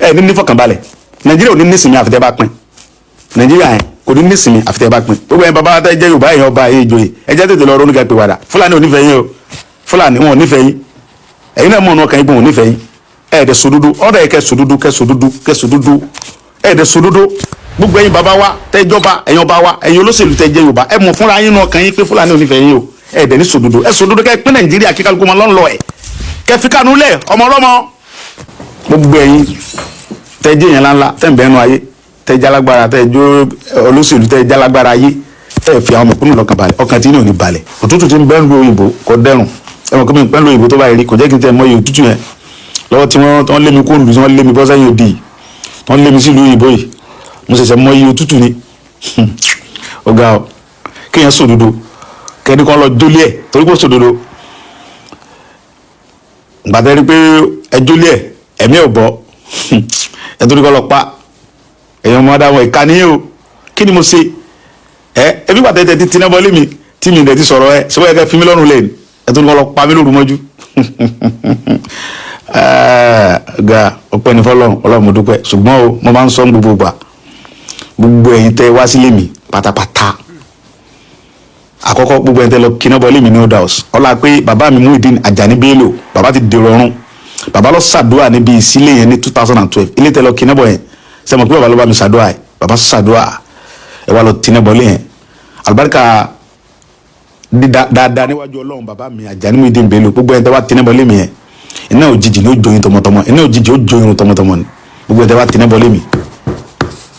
Ẹ ní nífọ̀kànbalẹ̀. Nàìjíríà ò ní nísìnyí àfi tẹ́ bá pín. Nàìjíríà yẹn kò ní nísìnyí àfi tẹ́ bá pín. Gbogbo yẹn, bàbá tẹ́ jẹ́ Yorùbá, èèyàn, ọba, èyí ìjòyè, ẹ jẹ́ tètè lọ ronú kẹ́ pé wàdà. Fúlàní ò nífẹ̀ẹ́ yín o. Fúlàní wọn ò nífẹ̀ẹ́ yín. Ẹ̀yin náà mọ̀ ọ̀nà ọkàn yín pé wọn ò nífẹ̀ẹ́ yín. Ẹ̀ dẹ̀ sòdodo ọ̀dọ̀ yẹ kẹ́ sòdodo, kẹ́ sòdodo, kẹ́ sòdodo. Ẹ̀ dẹ̀ sòdodo. Gbogbo ẹ̀yin bàbá wa tẹ́ jọba, ẹ̀yin ọba wa, ẹ̀yin olóṣèlú tẹ́ jẹ́ Yorùbá, ẹ mọ̀ fúnra yín náà kàn yín pé Fúlàní ò nífẹ̀ẹ́ yín o. Ẹ̀ dẹ̀ ní sòdodo. Ẹ̀ sòdodo kẹ́ pín Nàìjíríà, kí kálukú máa lọ́nlọ́ ẹ̀, kẹ́ fi Kánú lẹ̀ ọmọ ọlọ́mọ. Gbogbo ẹ̀yin tẹ́ jẹ́ yẹn ńláńlá, tẹ́ ń bẹ́ẹ̀ nu ayé, tẹ́ jálágbára, tẹ́ jó olóṣèlú, tẹ́ jálágbára ayé, tẹ́ fi àwọn mẹ̀kúnnù lọ́kàn balẹ̀, ọkàn tí ní ò ní balẹ̀. Òtútù ti ń bẹ́ẹ̀ lu òyìnbó kò dẹrùn. Ẹ mọ̀ kí mi pẹ́ lu òyìnbó tó báyìí rí, kò jẹ́ kí n tẹ́ mọ iye òtútù yẹn lọ́wọ́ tí wọ́n lé mi kó lù, tí wọ́n lé mi bọ́ sẹ́yìn òdì yìí, tí wọ́n lé mi sílùú òyìnbó yìí, mo ṣẹ̀ṣẹ̀ mọ iye òtútù ni. Ọ̀gá o, kéèyàn sòdodo, kẹ́ni kan lọ jólé ẹ̀ torí kò sòdodo. Gbàtẹ́ rí pé ẹ jólé ẹ̀, ẹ̀mí ò bọ́, ẹ torí kọ́ lọ pa èèyàn ọmọ adáwọ̀. Ìkànnì o, kí ni mo ṣe ẹ? Ẹbí gbàtẹ́ tẹ ti tiná bọ́lé mi tí mi dẹ̀ ti sọ̀rọ̀ ẹ ṣé wọ́n yẹ kẹ́ fi mí lọ́rùn lẹ́nu, ẹ torí kọ́ lọ pa mí lóru mọ́jú. Ga ọpẹ́ ní fọ́lọ́run. Ọlọ́run, mo dúpẹ́. Ṣùgbọ́n o, mo máa ń sọ gbogbo gbà, gbogbo ẹ̀yin tẹ́ wá sílé mi pátápátá, àkọ́kọ́, gbogbo ẹ̀yin tẹ́ lọ kíná bọ́lé mi ní old house, ọlá pé bàbá mi Muyideen Ajani Bello, bàbá ti dèrò ọ̀run, bàbá lọ ṣàdúrà níbi ìsílẹ̀ yẹn ní 2012. Ilé tẹ́ lọ kíná bọ̀ yẹn, sẹ́mo pé bàbá ló bá mi ṣàdúrà yẹn? Bàbá ṣàdúrà, ẹ wá lọ tíná bọ́lé yẹn. Àlùbáríkà dáadáa níwájú Ọlọ́run, bàbá mi Ajani Muyideen Bello, gbogbo ẹ̀yin tẹ́ wá tíná bọ́lé mi yẹn, iná òjijì ni ó joyin tọmọtọmọ. Iná òjijì ó joyin tọmọtọmọ ni. Gbogbo ẹ̀ tẹ́ wá tíná bọ́lé mi,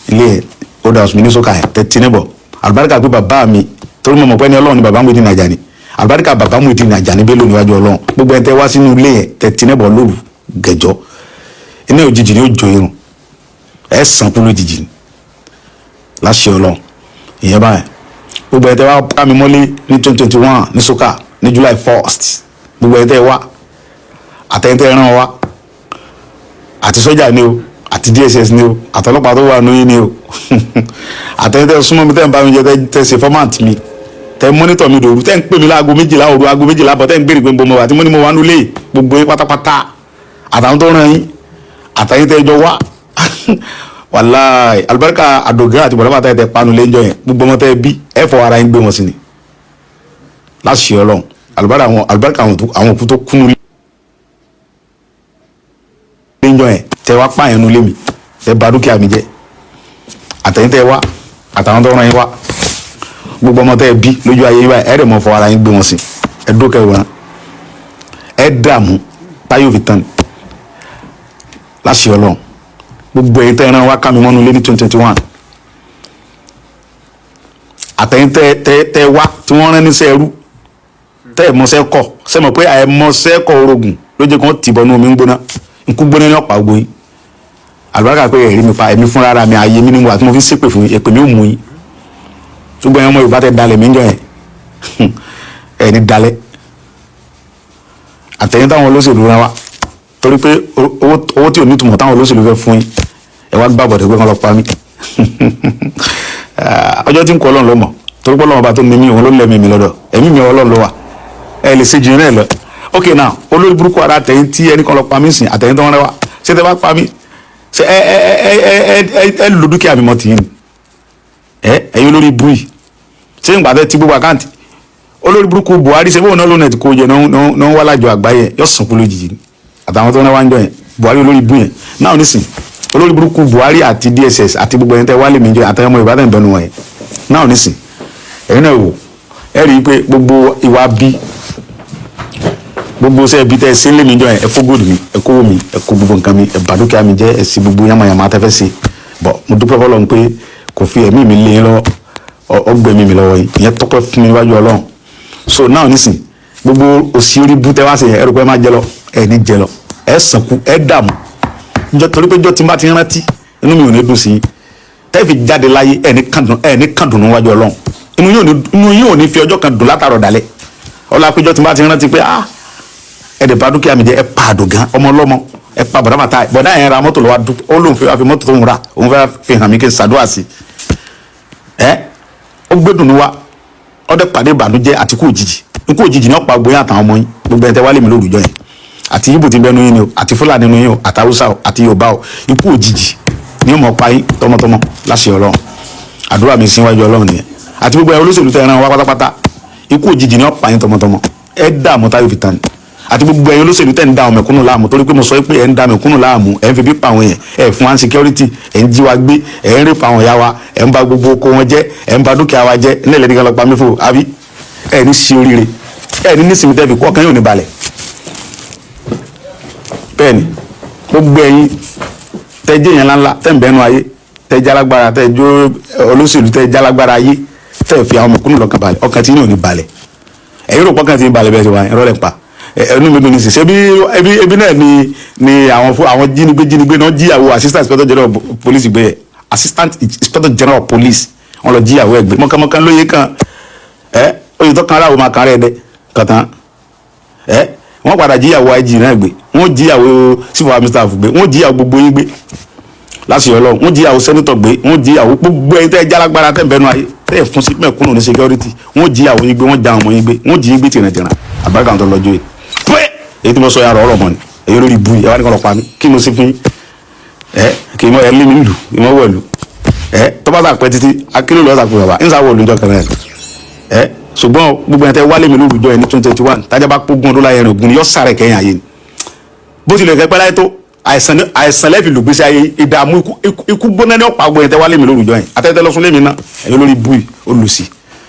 ilé old house mi ní sọ́kà yẹn, tẹ́ tíná bọ̀, àlùbáríkà pé bàbá mi, torí mo mọ̀ pé ní Ọlọ́run ni bàbá Muyideen Ajani, àlùbáríkà bàbá Muyideen Ajani Bello níwájú Ọlọ́run, gbogbo ẹ̀ tẹ́ wá sínú ilé yẹn, tẹ́ tíná bọ̀ lóru gẹ̀jọ́, iná òjijì ni ó joyin, ẹ̀ sàn kú lójijì ni láṣẹ Ọlọ́run. Ìyẹn báyẹn. Gbogbo ẹ̀ tẹ́ wá ká mi mọ́lé ní 2021 ní sọ́kà ní July 1st, gbogbo ẹ̀ tẹ́ wá, àtẹ̀yìntẹ́ ràn wá, àti sọ́jà ni o, àti DSS ni o, àtọlọ́pàá tó wà níyìn ni o, àtẹ̀yìntẹ́ súnmọ́ mi, tẹ́ ń bá mi jẹ, tẹ́ ṣe format mi, tẹ́ monitor mi dòru, tẹ́ ń pè mí láago 12 òru, aago 12 àbọ̀, tẹ́ ń béèrè pé mo wà, tí mo ní mo wà nulẹ̀, gbogbo yín pátápátá, àtàwọn tó ràn yín, àtẹ̀yìntẹ́ jọ wá, wàláì, alibarika àdògán àti bọ̀dá bàtà tẹ́ panu lẹ́jọ́ yẹn, gbogbo ọmọ tẹ́ bí, ẹ fọ ara yín gbé wọn sí ni láṣìí Ọlọ́run. Alibarika àwọn òkú tó kúnú lẹ́jọ́ yẹn, tẹ wá pààyàn nulẹ̀ mi, tẹ bà dúkìá mi jẹ́, àtẹ̀yìn tẹ wá, àtàwọn tó ràn yín wá, gbogbo ọmọ tẹ bí lójú ayé yín báyìí, ẹ rẹ̀ mọ́ fọ ara yín gbé wọn sí. Ẹ dókè wọn, ẹ dààmú táyọ̀ fi tán láṣìí Ọlọ́run. Gbogbo ẹ̀yin tẹ́ ẹran wá ká mi mọ́nu lé ní 2021, àtẹ̀yìn tẹ́ tẹ́ tẹ́ wá tí wọ́n rán níṣẹ́ ẹrú, tẹ́ ẹ̀ mọ́ṣẹ́ kọ̀, ṣe mọ̀ pé àìmọ́ṣẹ́ kọ̀ orogun ló jẹ́ kí wọ́n tì bọ́nú omi ń gbóná, nkú gbóná ní ọ̀pá gbogbo yín. Àlùbáríkà pé ẹ̀rí mi pa, èmi fúnra ara mi, ààyè mi ni mo wà tí mo fi ṣépè fún yín, èpè mi ò mú yín. Ṣùgbọ́n ẹ̀yin ọmọ Yorùbá tẹ́ dalẹ̀ mí ń jọ yẹn, ẹ̀ ní dalẹ̀. Àtẹ̀yìn táwọn olóṣèlú rán wa, torí pé owó tí ò nítumọ̀ táwọn olóṣèlú fẹ́ fún yín, ẹ wá gbàgbọ́ pé kán lọ pa mí. Ọjọ́ tí ń kọ́ Ọlọ́run ló mọ̀, torí pé Ọlọ́run ọba tó ní mí, òun ló lẹ́mí mi lọ́dọ̀, ẹ̀mí mi Ọlọ́run ló wà. Ẹ lè ṣe jù náà lọ. Ok, now, olórí burúkú ara àtẹ̀yìn tí ẹnì kan lọ pa mí sìn, àtẹ̀yìn tó ń rẹwà, ṣé tẹ bá pa mí, ṣe ẹ ẹ ẹ ẹ ẹ ẹ lò dúkìá mi mọ́ tìyín ni? Ẹ ẹ̀yin olórí ibú yìí, ṣé ń gbàtẹ́ ti gbogbo account olórí burúkú Buhari, ṣe bóun náà lónà tí kò jẹ náà wà lájọ àgbáyé, yóò sùn kú lójijì ni, àtàwọn tó ń wá ń jọ yẹn, Buhari olórí ibú yẹn náà nísìn, olórí burúkú Buhari àti DSS àti gbogbo ẹni tẹ wálé mi jẹ, àtàwọn ọmọ Ìbàdàn ìbẹnu wọn yẹn náà nísìn, ẹ̀yin náà wò, ẹ rí i pé gbogbo ìwà bí gbogbo sẹ bí tẹ ṣe ń lé mi jọ yẹn, ẹ kó góòlù mi, ẹ kó mi, ẹ kó gbogbo nǹkan mi, ẹ bà dúkìá mi jẹ́, ẹ sì gbogbo yamayama atẹ́fẹ́ ṣe bọ̀. Mo dúpẹ́ fọlọ́run pé kò fi ẹ̀mí mi lé yín lọ́wọ́, ọgbẹ́mí mi lọ́wọ́ yín. Ìyẹn tọ́pẹ́ fún mi níwájú Ọlọ́run. So now nísìn, gbogbo òsì orí bú tẹ wá sí yẹn, ẹ rò pé ẹ má jẹ lọ, ẹ ní jẹ lọ, ẹ sànkú, ẹ dààmú, torí pé jọ tí n bá ti rántí, inú mi ò ní dùn sí i tẹ́ fi jáde láyé. Ẹ ní kàn dùn, ẹ ní kàn dùn níwájú Ọlọ́run. Inú yín ò ní fi ọjọ́ kan dùn látàrọ̀ dalẹ̀. Ọlá péjọ tí n bá ti rántí pé, ah, ẹ dẹ̀ bà dúkìá mi jẹ́, ẹ pa àdògán ọmọ ọlọ́mọ, ẹ pa bọ̀dá màtá bọ̀dá yẹn ra mọ́tò lọ́wọ́, ó lóun fẹ́ fi mọ́tò tó ń ra, òun fẹ́ fi hàn mí kí n ṣàdúrà sí ẹ. Ó gbẹ́dùn ní wa, ọdẹ pàdé ìbànújẹ́ àti kú òjijì. Ikú òjijì ní ọ̀pá gbóyè àtàwọn ọmọ yín, gbogbo ẹ̀ tẹ́ wálé mi lórúkọ yẹn. Àti Ìgbò tí ń bẹnu yín ni o, àti Fúlàní nínú yín o, àti Haúsá o, àti Yorùbá o, ikú òjijì ni ó mọ̀ pa yín tọmọtọmọ láṣẹ Ọlọ́run. Àdúrà mi síwájú Ọlọ́run nìyẹn. Àti gbogbo ẹ olóṣèlú tẹ ẹran wa pátápátá, ikú òjijì ni ó pa yín tọmọtọmọ. Ẹ dààmú táyọ̀ fi tán ni. Àti gbogbo ẹ̀yin olóṣèlú tẹ̀ ń da ọmọkúnnù láàmú, torí pé mo sọ pé ẹ̀ ń da mẹ̀kúnnù láàmú, ẹ̀ ń fi bí pa àwọn èèyàn, ẹ̀ fún wa ní security, ẹ̀ ń jí wa gbé, ẹ̀ ń rape àwọn ìyá wa, ẹ̀ ń ba gbogbo oko wọn jẹ́, ẹ̀ ń ba dúkìá wa jẹ́. Ní ẹ̀lẹ́dìkan lọ pa mí fò àbí ẹ̀ ní ṣe oríire, ẹ̀ ní nísìnyí tẹ́ fi kú, ọkàn yóò ní balẹ̀. Bẹ́ẹ̀ni, gbogbo ẹ̀yin tẹ́ jẹ́ èèyàn ńláńlá, tẹ́ ń bẹ́nu ayé, tẹ́ jẹ́ alágbára, tẹ́ jó olóṣèlú, tẹ́ jẹ́ alágbára ayé, tẹ́ fi àwọn mẹ̀kúnnù lọ́kàn balẹ̀, ọkàn tí yín ò ní balẹ̀. Ẹ̀yin rò pọ́kàn tí ń balẹ̀ bẹ́ẹ̀ ṣe wá, ìrọ̀lẹ́ pa ẹnu mi dùn ní sísè. Ebi náà ni àwọn fún àwọn jínigbé náà jíyàwó Assistant Inspector General Police gbé yẹ, Assistant Inspector General Police, wọn lọ jíyàwó ẹ gbé. Mọ̀kànmọ̀kàn lóye kan ẹ oyè tó kan aláwo máa kan rẹ dẹ kàtàn ẹ. Wọn padà jíyàwó IG náà gbé, wọn jíyàwó Chief of Army Staff gbé, wọn jíyàwó gbogbo yín gbé láti Ọlọ́run, wọn jíyàwó senator gbé, wọn jíyàwó gbogbo ẹ̀yin tẹ́ jálágbára, tẹ́ ń bẹnu ayé, tẹ́ fún sí mẹ̀kúnnù ní security, wọn jíyàwó yín gbé, wọn já ọmọ yín gbé, wọn jí yín gbé tìrìntìrìn. Àbáríkà tó lọ́jọ́ yìí pé èyí tí mo sọ yàrá ọ̀rọ̀ mọ́ ni. Èyí lórí ibu yìí, ẹ wá ní kọ́ lọ pa mí. Kí mo ṣe fún yín? Ẹ kì í mọ ẹ lé mi lù kì í mọ wọ̀lú ẹ tó bá sàpẹ́ títí akérò lọ́sà pé bàbá ń sàwọ̀ olùjọ kan náà ẹ. Ṣùgbọ́n gbogbo ẹ̀ tẹ́ wálé mi lórúkọ ẹ ní 2021, tájà bá pógún ọdún láyé rẹ̀ ògùn ni yọ sàrẹ̀ kẹ́yìn ayé ni. Bó tilẹ̀ kẹ́ pẹ́ láyé tó, àìsàn lẹ́fì lùgbèsè ayé, ìdààmú, ikú gbóná ní ọ̀pá. Gbogbo ẹ̀ tẹ́ wálé mi lórúkọ yẹn, àtẹ́tẹ́ lọ́sùn lé mi náà, ẹ̀yin lórí ibu yìí, olùsì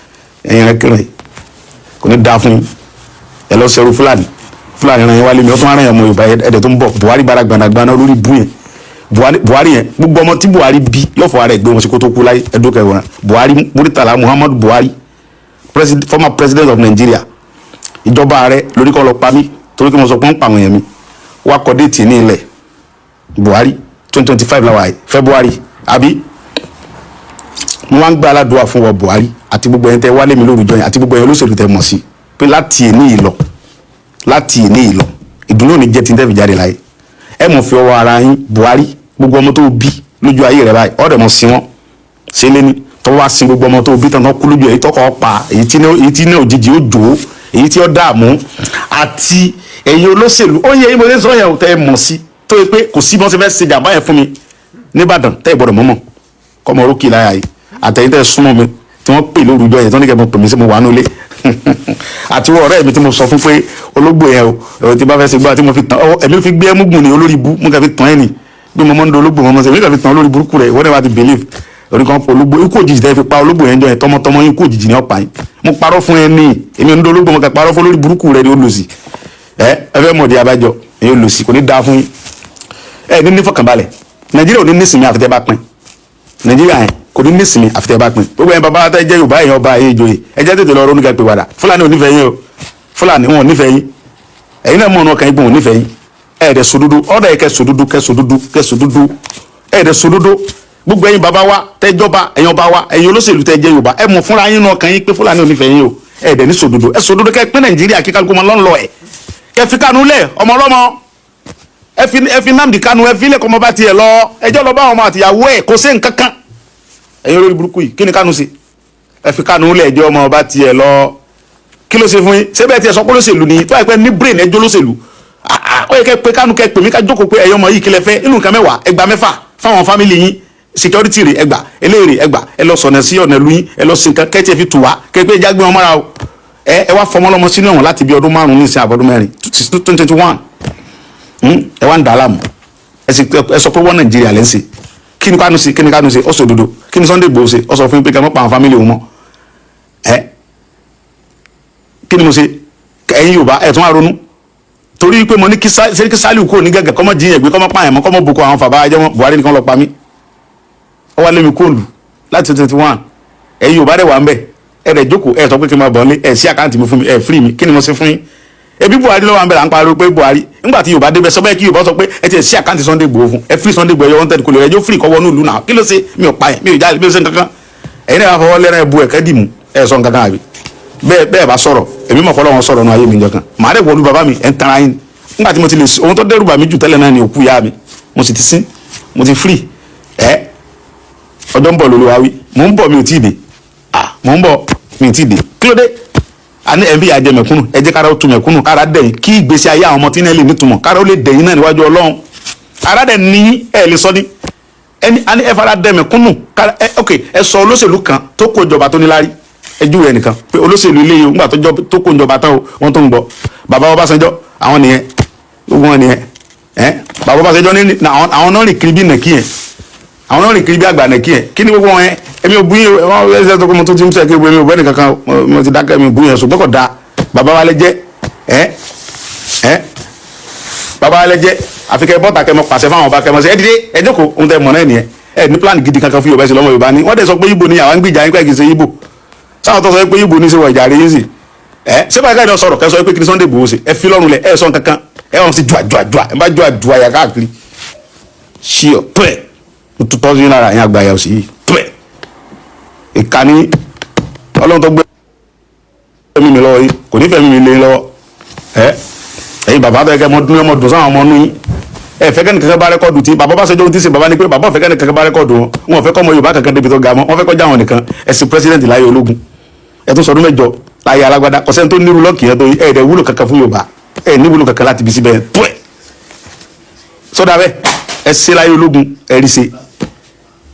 ẹ̀yin rẹ̀ kẹrẹ̀, kò ní dáa fún yín. Ẹ lọ sẹ́rù Fúlàní, Fúlàní ràn yín wálé mi, ó tún ràn yín ọmọ Yorùbá ẹ̀dẹ̀ tó ń bọ̀. Buhari bara gbanagbana lórí bú yẹn, Buhari yẹn, gbogbo ọmọ tí Buhari bí yóò fọ ara ẹ̀ gbé wọn sí kó tó kú láyé. Ẹ̀dùn kẹwàá, Buhari, Muritala Muhammadu Buhari, president, former president of Nigeria, ìjọba rẹ lórí kọ́ lọ pa mí torí kí mo sọ pé ń pa àwọn èèyàn mi. Wá kọ date ní ilẹ̀, Buhari, 2025 làwọn àyè February àbí. Mo máa ń gbé aládùúwà fún wọ Buhari àti gbogbo ẹ̀yin tẹ́ wálé mi lórúkọ yẹn, àti gbogbo ẹ̀yin olóṣèlú tẹ́ mọ̀ sí pé láti èní yìí lọ, láti èní yìí lọ, ìdùnnú ò ní jẹ́ tí n tẹ́ fi jáde láyé. Ẹ mọ̀ fi ọwọ́ ara yín, Buhari, gbogbo ọmọ tó bí lójú ayé rẹ báyìí, ọ̀rẹ́ mọ̀ sí wọn ṣe lé ní tọ́wọ́ wá sin gbogbo ọmọ tó bí tán tán kú lójú ẹ̀, tọkọ̀ pa èyí tí ní òjijì ó jò ó, èyí tí ó dààmú. Àti ẹ̀yin olóṣèlú, ó yẹ yín mo ṣe sọ yẹn ò tẹ́ ẹ mọ̀ sí tó yẹ pé kò sí bí wọ́n ṣe fẹ́ ṣe jàmbá yẹn fún mi nìbàdàn tẹ́ ẹ gbọ́dọ̀ mọ́mọ́ kọ́mọ orókì láyà yìí. Àtẹ̀yìn tẹ́ ẹ súnmọ́ mi tí wọ́n pè lórúkọ yẹn, tí wọ́n ní kẹ́ mọ̀ pè mí sí mo wà nulẹ̀, àti wọ́n ọ̀rẹ́ mi tí mo sọ fún pé ológbò yẹn o, ẹ̀rọ tí bá fẹ́ ṣe gbá tí mo fi tàn ọ́, ẹ̀mí fi gbé ẹmú gùn ní olórí ibú, mo kàn fi tàn ẹ́ nì bí mo mọ́ ń do ológbò mọ́ mọ́ sẹ́, mi kàn fi tàn olórí burúkú rẹ̀. Ìwọ́n náà wá ti believe orí kan pọ̀ ológbò. Ikú òjijì tẹ́ fi pa ológbò yẹn jọ yẹn, tọmọtọmọ ikú òjijì ní ọ̀pá yín. Mo parọ́ fún ẹ ní èmi ń do ológbò, mo kàn parọ́ fún olórí burúkú rẹ̀ ní olùsì. Ẹ ẹ fẹ́ mọ̀ di abájọ èyí olùsì, kò ní dáa fún yín. Ẹ ní nífọ̀kànbalẹ̀, Nàìjíríà ò ní nísìnyí àfitẹ́ bá pín Nàìjíríà yẹn, kò ní nísìnyí àfitẹ́ bá pín. Gbogbo yẹn bàbá tẹ́ jẹ́ Yorùbá, èèyàn ọba, èyí ìjòyè, ẹ jẹ́ tètè lọ ronú kẹ́ pé wàdà. Fúlàní ò nífẹ̀ẹ́ yín o, Fúlàní wọn ò nífẹ̀ẹ́ yín. Ẹ̀yin náà mọ̀ ọ̀nà ọkàn yín pé wọn ò nífẹ̀ẹ́ yín. Ẹ̀ dẹ̀ sòdodo ọ̀dà yẹ kẹ́ sòdodo, kẹ́ sòdodo, kẹ́ sòdodo, ẹ̀ dẹ̀ sòdodo. Gbogbo ẹ̀yin bàbá wa tẹ́jọba, ẹ̀yin ọba wa, ẹ̀yin olóṣèlú tẹ́ jẹ́ Yorùbá, ẹ mọ̀ fúnra yín náà kàn yín pé Fúlàní ò nífẹ̀ẹ́ yín o. Ẹ̀ dẹ̀ ní sòdodo, ẹ sòdodo kẹ́ pín Nàìjíríà, kí kálukú máa lọ́nlọ́ ẹ̀, kẹ́ fi Kánú lẹ̀ ọmọ ọlọ́mọ, ẹ fi Nnamdi Kanu, ẹ fi ilẹ̀ kọ́mọ bá tiẹ̀ lọ, ẹjọ́ lọ bá ọmọ àtìyàwó ẹ̀, kò sí nǹkan kan. Ẹ̀yin olórí burúkú yìí, kí ni Kanu ṣe? Ẹ fi Kanu lẹ̀, ẹjọ́ ọmọ bá tiẹ̀ lọ. Kí ló ṣe fún yín? Ṣé bẹ́ẹ̀ tiẹ̀ sọ pé olóṣèlú ni tó àìpẹ́ ní brain, ẹjọ́ olóṣèlú, ó yẹ kẹ́ pé Kanu, kẹ́ pè mí, ká jókòó pé ẹ̀yin ọmọ yìí, kí lẹ fẹ́ nínú nǹkan mẹ́wàá? Ẹgbàá mẹ́fà fáwọn family yín, security rè ẹgbà, eléyìí ẹgbà, ẹ lọ sọ̀nà sí ọ̀nà ìlú yín, ẹ lọ sí nǹkan kẹ́tì ẹ fi tù wá, kẹ́ pé jágbé wọn mọ́ra o. Ẹ wá fọmọlọmọ sínú ẹ̀wọ̀n láti bí ọdún 5 ní ìsìn àbọ̀dún mẹ́rin, 2021, ẹ wá ń dà á láàmú. Ẹ sọ pé wọ́n Nàìjíríà lẹ́ ń ṣe. Kí ni Kánú ṣe? Kí ni Kánú ṣe? Ó sọ òdodo. Kí ni Sunday Igboho ṣe? Ó sọ fún yín pé kí ẹ má pa àwọn family òun mọ́. Ẹ kí ni mo ṣe? Ẹ̀yin Yorùbá, ẹ̀ tún wá ronú torí pé mo ní kí Saliu kúrò ní gẹ́gẹ́, kọ́mọ jiyàn gbé, kọ́mọ pààyàn mọ́, kọ́mọ boko àwọn fàbá ajẹ́ mọ́. Buhari nìkan lọ pa mí, ó wá lé mi kóòlù láti 2021. Ẹ̀yin Yorùbá rẹ̀ wà ń bẹ̀, ẹ̀ rẹ̀ jókòó, ẹ̀ sọ pé kí n máa bọ̀ nílé, ẹ̀ sí account mi fún mi, ẹ̀ free mi. Kí ni mo ṣe fún yín? Ebi Buhari ló wà ń bẹ̀ là ń pariwo pé Buhari. Nígbà tí Yorùbá débẹ̀, sọ bẹ́ẹ̀ kí Yorùbá sọ pé ẹ ti ẹ̀ sí account Sunday Igboho fún ẹ, free Sunday Igboho, ẹ wanted, kò lè rẹ yóò free kọ́ wọnú ìlú náà. Kí ló ṣe? Mi ò pa yẹn, mi ò jáde, mi ò ṣe nǹkan kan. Ẹ̀yin náà fọwọ́ lẹ́rìn ẹ̀bu ẹ̀kẹ́ dì mú, ẹ̀ sọ nǹkan kan àbí bẹ́ẹ̀ bẹ́ẹ̀ bá sọ̀rọ̀, èmi mọ̀ fọlọ́ wọn sọ̀rọ̀ nù ayé mi njọ kan, màá dẹ̀ wọlú bàbá mi. Ẹ̀ ń tara yín nígbà tí mo ti lè ohun tó dẹ́rù bà mí jù tẹ́lẹ̀ náà ni òkú ìyá mi. Mo sì ti sín, mo ti free. Ẹ ọjọ́ ń bọ̀ lólu wa wí, mò ń bọ̀, mi ò tí ì dé. Ah, mò ń bọ̀, mi ò tí ì dé. Kí ló dé? Àní ẹ̀ ń fìyà jẹ mẹ̀kúnnù. Ẹ jẹ́ kára ó tu mẹ̀kúnnù, kára dẹ̀yìn, kí ìgbésí ayé àwọn ọmọ tí náà lè nítumọ̀, kára ó lè dẹ̀yìn náà níwájú Ọlọ́run. Ara dẹ̀ ní ẹ̀ lè sọ ní ẹni àní ẹ fara dẹ̀ mẹ̀kúnnù kára ẹ. Ok, ẹ sọ olóṣèlú kan tó kó ìjọba tó níláárí. Ẹ júwe ẹnìkan pé olóṣèlú ilé yìí, ńgbà tó kó ìjọba tán o, wọ́n tó ń gbọ́ bàbá Ọbásanjọ́, àwọn nìyẹn, gbogbo wọn nìyẹn. Ẹ bàbá Ọbásanjọ́ ní àwọn náà rìn kiri bí nàkí yẹn, àwọn náà rìn kiri bí àgbà nàkí yẹn. Kí ni gbogbo wọn yẹn? Èmi ò bú yín o. Wọn ẹ ṣe tó kó mo tó ti ń sẹ kí èmi ò bẹ́ẹ̀ nìkan kan, mo ti dákẹ́, mi ò bú yẹn, ṣùgbọ́n kò dáa. Bàbá wa lẹ jẹ́. Ẹ ẹ bàbá wa lẹ jẹ́. Àfi kẹ́ bọ́ta, kẹ́ mọ pàṣẹ fáwọn ọba, kẹ́ mọ sẹ ẹ dìde, ẹ jókòó. Ohun tẹ mọ̀ náà nìyẹn. Ẹ ní plan gidi kankan fún Yorùbá. Ẹsẹ lọ́mọ Yorùbá ni wọ́n dẹ̀ sọ pé Ìgbò ni àwọn ń gbìjà yín, pé kì í ṣe Ìgbò. Sáwọn tó sọ pé Ìgbò ní ṣe wọ ìjà rí yín sí ẹ ṣé báyìí káyọ̀ sọ̀rọ̀, kẹ́ sọ pé kí ni Sunday Igboho ṣe? Ẹ fi lọ́rùn lẹ̀, ẹ sọ kankan, ẹ wọ́n sì jùà jùà jùà, ẹ bá jùà jùà yà káàkiri. Ṣí ọ pẹ́ tutọ́ sí lára yẹn, àgbà yà sí yìí pẹ́. Ìkànnì Ọlọ́run tó gbé mi lọ́wọ́ yìí kò ní fẹ́ mi lé lọ́wọ́. Ẹ ẹ̀yin bàbá tó yẹ kẹ́ mọ dún, ọmọ dùn sáwọn ọmọ nù yín. Ẹ fẹ́ kẹ́ni kankan bá record tí bàbá bá ṣẹjọ́. Ohun tí ń ṣe bàbá ni pé bàbá ò fẹ́ kẹ́ni kankan bá record wọn. Wọn ò fẹ́ kọ́ ọmọ Yorùbá kankan débi tó ga mọ́. Wọ́n fẹ́ kọjá wọn nìkan. Ẹ sì president láyé ológun, ẹ tún sọdún 8 láyé alágbádá. Kò sẹ́ni tó nírú luck yẹn tó ẹ. Ẹ̀ wúlò kankan fún Yorùbá, ẹ ní wúlò kankan láti bí síbẹ̀ tó ẹ̀ sọ́dà bẹ́ẹ̀. Ẹ ṣe láyé ológun, ẹ rí ṣe.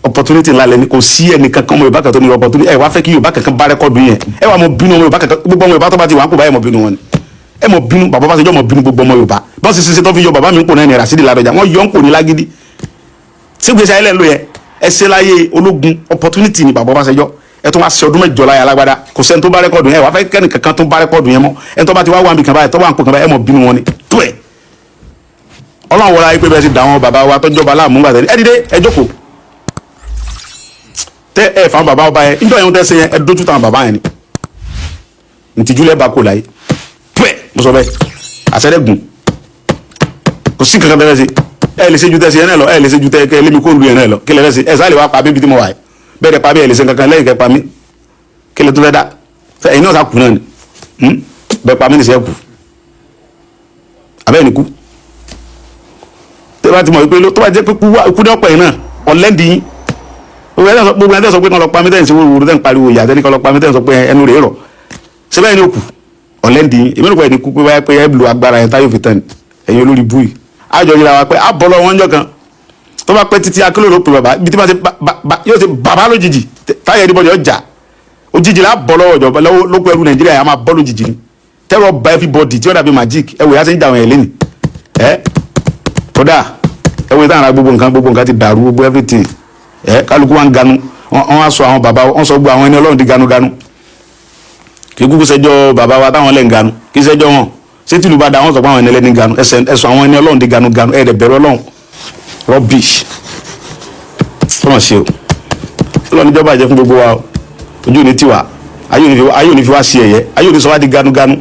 Opportunity ńlá lẹni. Kò sí ẹnì kankan ọmọ Yorùbá kan tó ní opportunity. Ẹ wá fẹ́ kí Yorùbá kankan bá record yẹn, ẹ wà mọ bínú ọmọ Yorùbá kankan. Gbogbo ọmọ Yorùbá tó bá ti wà ń kó báyìí, mọ bínú wọn ni. Ẹ mọ bínú bàbá bá ṣe jọ, mọ bínú gbogbo ọmọ Yorùbá. Bọ́n sì ṣiṣẹ́ tó fi yọ bàbá mi ń pò náà ní Rasidi Ládọjà, wọ́n yọ ń pò ní lágídí. Sígbèsè ayẹlẹ ń lò yẹn? Ẹ ṣe láyé ológun, opportunity ni bàbá Ọbásanjọ́. Ẹ tún wá ṣe ọdún 8 láyé alágbádá, kò sẹ́ni tó bá record yẹn. Ẹ wá fẹ́ kẹ́ni kankan tó bá record yẹn mọ́. Ẹ tó bá ti wá wà níbi kan báyìí, tó wà ń pò kan báyìí, ẹ mọ̀ bínú wọn ni tó ẹ̀. Ọlọ́run wọlé ayé pé bẹ́ẹ̀ ti dà wọn bàbá wa tọ́jọba láàmú gbàtẹ́. Ẹ dìde, ẹ jókòó tẹ ẹ fà bàbá ọba yẹn níjọ́ yẹn. Tẹ́ ṣe yẹn, ẹ dójú tàn bàbá yẹn ni. Ntìjú lẹ́ bá kó láyé pẹ́. Mo sọ bẹ́ẹ̀, àṣẹlẹ́gùn kò sí kankan tẹ́lẹ̀ sí. Ẹ lè ṣe ju tẹ́sí yẹn náà lọ. Ẹ lè ṣe ju tẹ́ kẹ́ lémi kó lu yẹn náà lọ. Kí lè fẹ́ ṣe? Ẹ sáà lè wá pa mí bí tí mo wà yìí. Bẹ́ẹ̀ dẹ̀ pa mí, ẹ lè ṣe kankan lẹ́yìn kẹ́ pa mí. Kí lè tó fẹ́ dá? Ẹ̀yin náà sá kù náà ni. Bẹ́ẹ̀ pa mí nìṣẹ́ kù abẹ́ ní kú. Tẹ́ bá ti mọ̀ pé tó bá jẹ́ pé kú ní ọ̀pọ̀ yìí náà ọ̀lẹ́ndì yín. Gbogbo ẹ̀ tẹ́ sọ pé kán lọ pa mí, tẹ́ ń ṣe wúruwúru, tẹ́ ń pariwo ìyá, tẹ́ ní kán lọ pa mí, tẹ́ ń sọ pé ẹnu rèé rọ̀ síbẹ̀ ní òkú ọ̀lẹ́ndì yín. Èmi rò pé ẹni kú pé báyà pé ẹ lu agbára yẹn táyò fi tán. Ẹ̀yin olórí bú yìí, àjọ yìí la wa pé a bọ̀ lọ wọn jọ kan. Tó bá pẹ́ títí, akérò pé bàbá ibi tí wọ́n ti yóò ṣe bàbá lójijì, táyà ẹni bọ́dọ̀ ọjà òjijì la bọ̀ lọ́wọ́ ìjọba lọ́wọ́ lóko ẹrú Nàìjíríà yà máa bọ́ lójijì ni. Tẹ́rọ bá everybody tí ó dàbí magic. Ẹ wò yá sí ń jà wọ̀nyẹn lẹ́nì. Ẹ kódà ẹ wò ìtàn ara gbogbo nǹkan, gbogbo nǹkan ti dàrú, gbogbo everything. Ẹ kálukú wa ń ganu. Wọn á sọ àwọn bàbá wọn, sọ gbogbo àwọn ẹni Ọlọ́run di ganuganu. Kì í kúkú sẹjọ́ bàbá wa táwọn lẹ́ ń ganu, kì í sẹjọ́ wọn. Ṣé tìlú bá da wọn sọ pé àwọn ẹni ẹlẹ́ni ganu? Ẹsọ àwọn ẹni Ọlọ́run di ganuganu. Ẹ dẹ̀ bẹ̀rù Ọlọ́run. Rubbish tọ́nà ṣe o. Ọlọ́run níjọba jẹ́ fún gbogbo wa o. Ojú ò ní tiwa, ayé ò ní fi wá sí ẹ̀yẹ, ayé ò ní sọ wá di ganuganu.